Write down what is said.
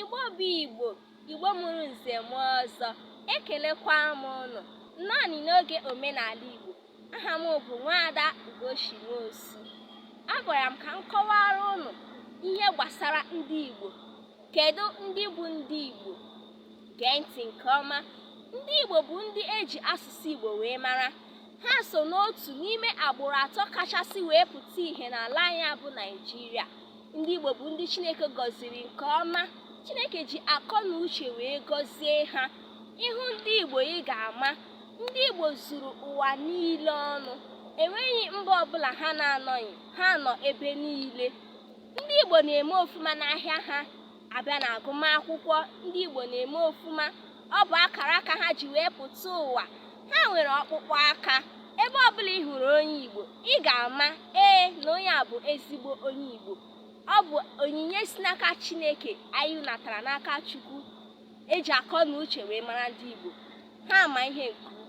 Igbo bụ Igbo, Igbo mụrụ nze mụọ ọzọ, ekelekwa m ụnụ. Nnọọnị n'oge omenala Igbo. Aha m bụ Nwaada Ugochi Nwosu. Agwara m ka m kọwara ụnụ ihe gbasara ndị Igbo. Kedu ndị bụ ndị Igbo? Gee ntị nke ọma. Ndị Igbo bụ ndị eji asụsụ Igbo wee mara. Ha so n'otu n'ime agbụrụ atọ kachasị wee pụta ìhè n'ala anyị bụ Naịjirịa. Ndị Igbo bụ ndị Chineke gọziri nke ọma. Chineke ji akọ na uche wee gọzie ha. Ịhụ ndị Igbo ị ga-ama. Ndị Igbo zuru ụwa niile ọnụ. Enweghị mba ọbụla ha na-anọghị, ha nọ ebe niile. Ndị Igbo na-eme ofuma n'ahịa ha. Abịa na agụmakwụkwọ, ndị Igbo na-eme ofuma. Ọ bụ akara aka ha ji wee pụta ụwa. Ha nwere ọkpụkpụ aka. Ebe ọbụla ị hụrụ onye Igbo, ị ga-ama ee na onye a bụ ezigbo onye Igbo. Ọ bụ onyinye si n'aka Chineke anyị natara n'aka Chukwu eji akọ na uche wee mara ndị Igbo. Ha ma ihe nke ukwuu.